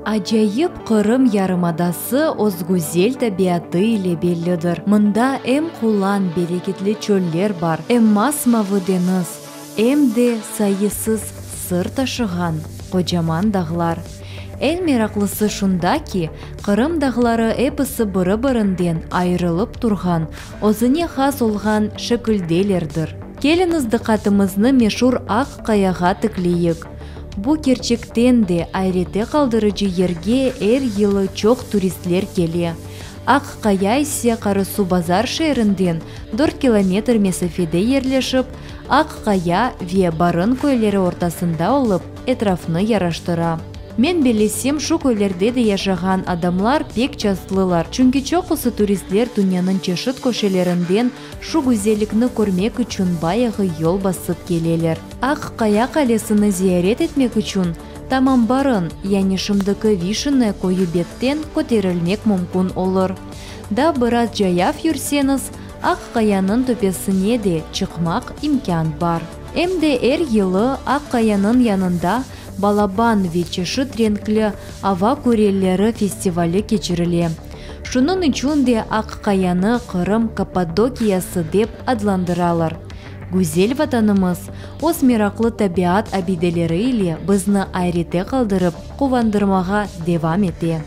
Acayip Qırım yarımadası öz güzel tabiatı ile bellidir. Mında em qulan, bereketli çöller bar, em mas-mavı deñiz, em de sayısız sır taşığan qocaman dağlar. Eñ meraqlısı şunda ki, Qırım dağları episi biri-birinden ayırılıp turğan, özüne has olğan şekildelerdir. Keliñiz diqqatımıznı meşur Aq Qayağa tikleyik. Bu kerçekten de ayrete qaldırıcı yerge er yılı çoq turistler kele. Aq Qaya ise Qarasuvbazar şeerinden dört kilometr mesafede yerleşip, Aq Qaya ve Barın köyleri ortasında olıp, etrafnı yaraştıra. Men bellesem, şu köylerde de yaşağan adamlar pek çastlılar, çünki çoqusı turistler dünyanıñ çeşit köşelerinden şu güzellikni körmek içün bayağı yol basıp keleler. Aq Qaya qalesini ziyaret etmek içün tamam Barın, yani şimdiki Vişine köyü betten köterilmek mümkün olur. Daa biraz cayav yürseñiz, Aq Qayanıñ töpesine de çıqmaq imkân bar. Em de er yılı Aq Qayanıñ yanında balaban ve çeşit renkli ava küreleri festivali keçirile. Şunıñ içün de Aq Qayanı Qırım Kappadokiyası dep adlandıralar. Güzel Vatanımız öz meraqlı tabiat abideleri ile bizni ayrete qaldırıp, quvandırmağa devam ete.